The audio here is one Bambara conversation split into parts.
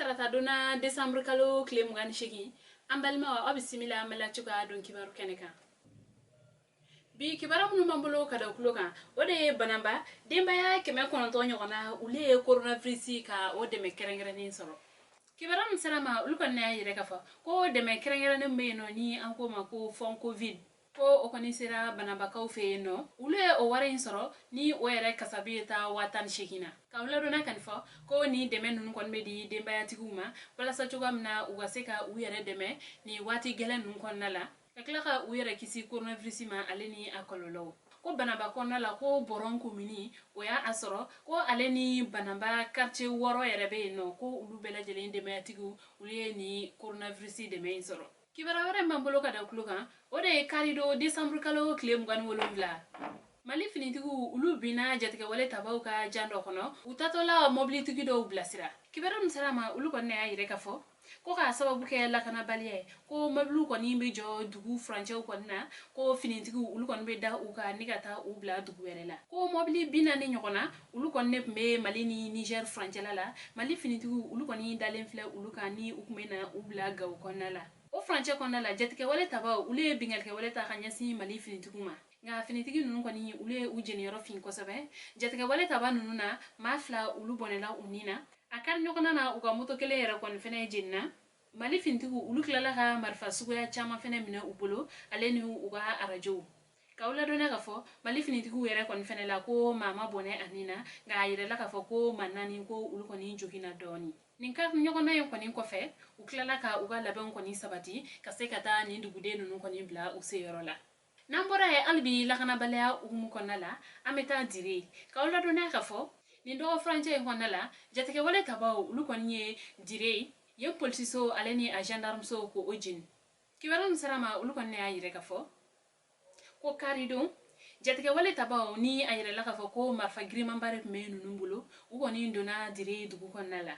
Tarata donna desanburu kalo tile 28, an balimaw, aw bisimila Maliactu ka don kibaru kɛnɛ kan. Bi kibaru minnu b'an bolo ka da tulo kan, o de ye Bananba denbaya 900 ɲɔgɔnna, olu ye coronavirus ka o dɛmɛ kɛrɛnkɛrɛnnen sɔrɔ. Kibaru min sera ma, olu kɔni y'a yɛrɛ k'a fɔ ko dɛmɛ kɛrɛnkɛrɛnnen bɛ yen nɔ, ni an k'o ma ko Fonds Covid, ko o kɔni sera Bananbakaw fɛ yen nɔ. Olu ye o wari in sɔrɔ ni o yɛrɛ kasabi ye taa 18,000 na. K'aw ladɔnna ka nin fɔ ko nin dɛmɛ ninnu kɔni bɛ di denbayatigiw ma walasa cogoya min na u ka se ka u yɛrɛ dɛmɛ nin waati gɛlɛn ninnu kɔnɔna la, ka tila ka u yɛrɛ kisi coronavirus ma, ale ni a kɔlɔlɔw. Ko Bananba kɔnɔna la, ko Bɔrɔn komini, o y'a a sɔrɔ ko ale ni Bananba quartier 6 yɛrɛ bɛ yen nɔ, ko olu bɛɛ lajɛlen denbayatigiw, olu ye nin coronavirus dɛmɛ in sɔrɔ. Kibaruya wɛrɛ b'an bolo ka da tulo kan, o de ye karidon desanburu kalo tile 27, Mali finitigiw, olu binna jatigɛwale tabaw ka jan dɔ kɔnɔ, u tatɔla mɔbilitigi dɔw bilasira. Kibaruya min sera ma, olu kɔni y'a yɛrɛ k'a fɔ ko k'a sababu kɛ lakanabaliya ye, ko mɔbiliw kɔni bɛ jɔ dugu furancɛw kɔni na, ko finitigiw, olu kɔni bɛ da u kan ni ka taa u bila dugu wɛrɛ la. Ko mɔbili 40 ɲɔgɔn na, olu kɔni ne tun bɛ Mali ni Niger furancɛla la. Mali finitigiw, olu kɔni dalen filɛ olu kan ni u tun bɛ na u bila Gawo kɔnɔna la. O furancɛ kɔnɔna la, jatigɛwale tabaw, olu ye binkannikɛwale ta ka ɲɛsin Mali finitigiw ma, nka finitigi ninnu kɔni, olu ye u jeniyɔrɔ fin kosɛbɛ. Jatigɛwale taba ninnu na, maa fila, olu bɔnɛla u ni na. A kari ɲɔgɔnna na, u ka moto kelen yɛrɛ kɔni fɛnɛ jenina. Mali finitigiw, olu tilala ka marifa suguya caman fɛnɛ minɛ u bolo, ale ni u ka arajow. K'aw ladɔnniya k'a fɔ Mali finitigiw yɛrɛ kɔni fɛnɛ la, ko maa ma bɔnɛ a ni na, nka a yɛrɛla k'a fɔ ko maa naani, ko olu kɔni joginna dɔɔni. Nin ka ɲɔgɔnna in kɔni kɔfɛ, u tilala ka u ka labɛnw kɔni sabati ka se ka taa nin duguden ninnu kɔni bila u seyɔrɔ la. N'an bɔra yen, hali bi lakanabaliya hukumu kɔnɔna la, an bɛ taa Dire. K'aw ladɔnniya k'a fɔ nin dɔgɔ furancɛ in kɔnɔna la, jatigɛwale tabaw, olu kɔni ye Dire yen polisiso, ale ni a gendarmeso, ko o jeni. Kibaruya min sera ma, olu kɔni y'a yɛrɛ k'a fɔ ko karidon, jatigɛwale tabaw, ni a yɛrɛla k'a fɔ ko marifa girimanba de tun bɛ ninnu bolo, u kɔni donna Dire dugu kɔnɔna la.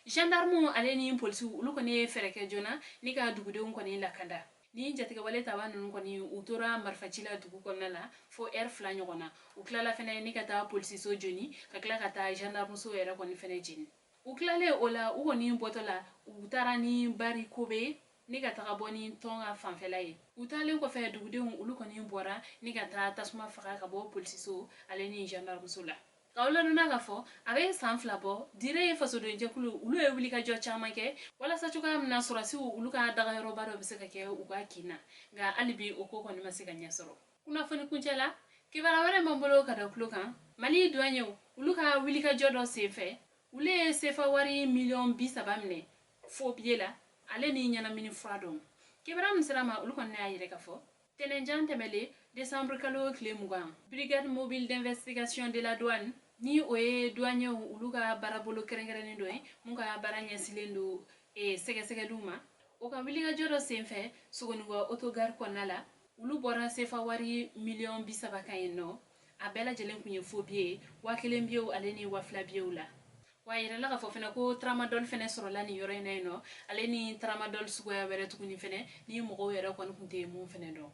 Gendarmew, ale ni polisiw, olu kɔni ye fɛɛrɛ kɛ joona ni ka dugudenw kɔni lakanda. Ni jatigɛwale taba ninnu kɔni, u tora marifaci la dugu kɔnɔna la fo ɛri 2 ɲɔgɔn na. U tilala fɛnɛ ni ka taa polisiso jeni, ka tila ka taa gendarmeso yɛrɛ kɔni fɛnɛ jeni. U tilalen o la, u kɔni bɔtɔ la, u taara ni Bari Kobe ni ka taga bɔ ni tɔn ka fanfɛla ye. U taalen kɔfɛ, dugudenw, olu kɔni bɔra ni ka taa tasuma faga ka bɔ polisiso, ale ni gendarmeso la. K'aw ladɔnna k'a fɔ a bɛ san 2 bɔ, Dire ye fasodenjɛkulu, olu ye wulikajɔ caman kɛ walasa cogoya min na sɔrɔdasiw, olu ka dagayɔrɔba dɔ bɛ se ka kɛ u ka kin na, nka hali bi o ko kɔni ma se ka ɲɛ sɔrɔ. Kunnafoni kuncɛ la, kibaruya wɛrɛ b'an bolo ka da tulo kan, Mali douaniers, olu ka wulikajɔ dɔ senfɛ, olu ye sefa wari miliyɔn 30 minɛ faux billet la, ale ni ɲɛnamini fura dɔw. Kibaruya min sera ma, olu kɔni y'a yɛrɛ k'a fɔ tɛnɛnjan tɛmɛlen décembre kalo tile 20, Brigade mobile d'investigation de la douane, ni o ye douaniers, olu ka baarabolo kɛrɛnkɛrɛnnen dɔ ye mun ka baara ɲɛsinnen don sɛgɛsɛgɛliw ma, o ka wulikajɔ dɔ senfɛ Sogonikɔ autogare kɔnɔna la, olu bɔra sefa wari miliyɔn 30 kan yen nɔ. A bɛɛ lajɛlen tun ye faux billet ye, 1000 billetw, ale ni 2000 billetw la. Wa a yirala k'a fɔ fɛnɛ ko tramadol fɛnɛ sɔrɔla nin yɔrɔ in na yen nɔ, ale ni tramadol suguya wɛrɛ tuguni fɛnɛ, ni mɔgɔw yɛrɛ kɔni tun tɛ mun fɛnɛ dɔn.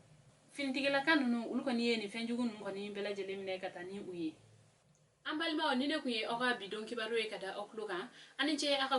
Finitigilaka ninnu, olu kɔni ye nin fɛnjugu ninnu kɔni bɛɛ lajɛlen minɛ ka taa ni u ye. An balimaw, ni ne tun ye aw ka bidon kibaru ye ka da aw tulo kan, ani ce aw ka.